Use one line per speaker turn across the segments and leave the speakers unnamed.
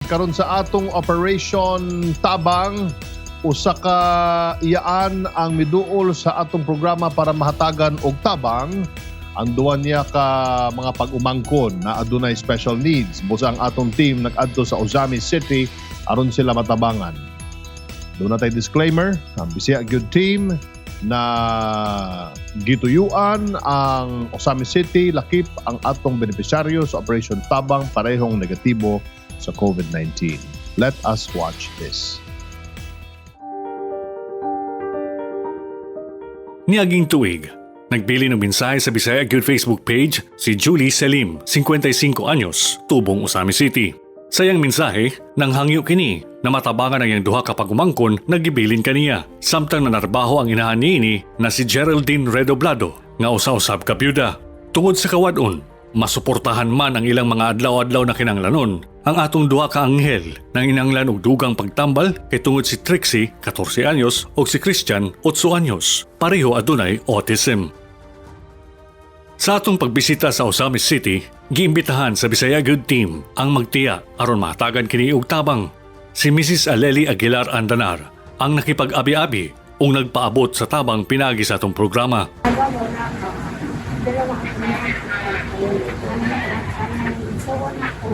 Karon sa atong Operation Tabang, usa ka iyaan ang miduol sa atong programa para mahatagan og tabang ang duwa niya ka mga pag-umangkon na adunay special needs. Busa ang atong team nag-adto sa Ozamiz City aron sila matabangan. Duna tay disclaimer, ang Bisaya Gyud Team na gituyuan ang Ozamiz City, lakip ang atong benepisyaryo sa Operation Tabang, parehong negatibo sa COVID-19. Let us watch this.
Niaging tuig, nagbilin og mensahe sa Bisaya Gyud Facebook page si Julie Selim, 55 anyos, tubong Ozamiz City. Sa iyang mensahe, nanghangyo kini na matabangan ang iyang duha ka pag-umangkon na gibilin kaniya, samtang nanarbaho ang inahan niini na si Geraldine Redoblado nga usa-usab ka byuda. Tungod sa kawad-on, masuportahan man ang ilang mga adlaw-adlaw na kinanglanon, ang atong duha ka anghel nang inanglan og dugang pagtambal kay tungod si Trixie, 14 anyos, ug si Christian, 8 anyos, pareho adunay autism. Sa atong pagbisita sa Ozamiz City, giimbitahan sa Bisaya Gyud Team ang magtiya aron mahatagan kini og tabang. Si Mrs. Aleli Aguilar Andanar ang nakipag-abi-abi ug nagpaabot sa tabang pinagi sa atong programa.
Dalawa ako na. Igsuon ako,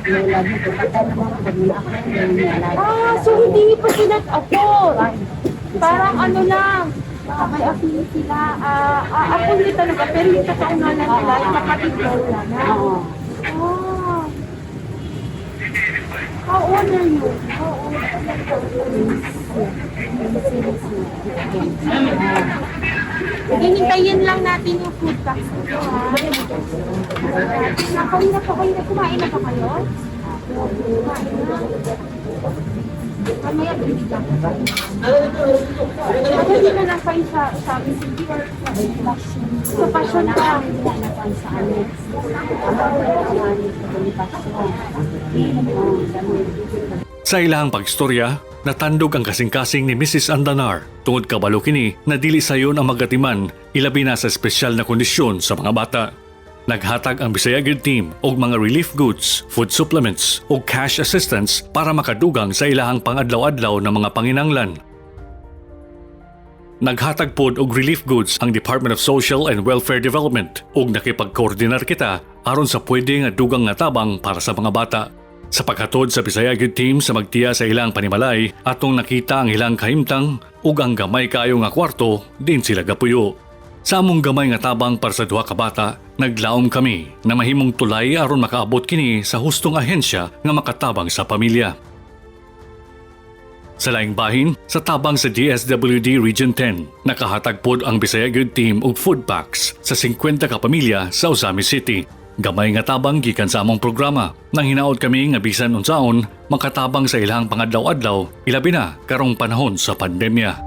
lola mo, patay naman ako, na ako lola.
Ah, so hindi pa sila apo. Parang ano lang, may affinity sila. Apo hindi talaga, pero yung totoo nga lang nila, yung kapatid lola na.
Oo.
Ah. How old are you? How old are you? Sige, hintayin lang natin yung food packs nito, ha? Kanina pa kayo, kumain na ba kayo? Kumain na. Mamaya bibigyan ko kayo. Madali na lang kayo sa City or sa Passion pa.
Sa annex. Ang Bonifacio.
Sa ilahang pagstorya, natandog ang kasing-kasing ni Mrs. Andanar tungod kabalo kini na dili sayon ang magatiman, ilabi na sa espesyal na kondisyon sa mga bata. Naghatag ang Bisaya Gyud Team og mga relief goods, food supplements ug cash assistance para makadugang sa ilahang pangadlaw-adlaw na mga panginanglan. Naghatag pod og relief goods ang Department of Social and Welfare Development ug nakipagkoordinar kita aron sa pwede nga dugang nga tabang para sa mga bata. Sa paghatod sa Bisaya Gyud Team sa magtiya sa ilang panimalay, atong nakita ang ilang kahimtang ug ang gamay kaayo nga kwarto din sila gapuyo. Sa among gamay nga tabang para sa duha ka bata, naglaom kami na mahimong tulay aron makaabot kini sa hustong ahensya nga makatabang sa pamilya. Sa laing bahin, sa tabang sa DSWD Region 10, nakahatag pod ang Bisaya Gyud Team og food packs sa 50 ka pamilya sa Ozamiz City. Gamay nga tabang gikan sa among programa. Nang hinaot kami nga bisan unsaon, makatabang sa ilang pangadlaw-adlaw, ilabi na karong panahon sa pandemya.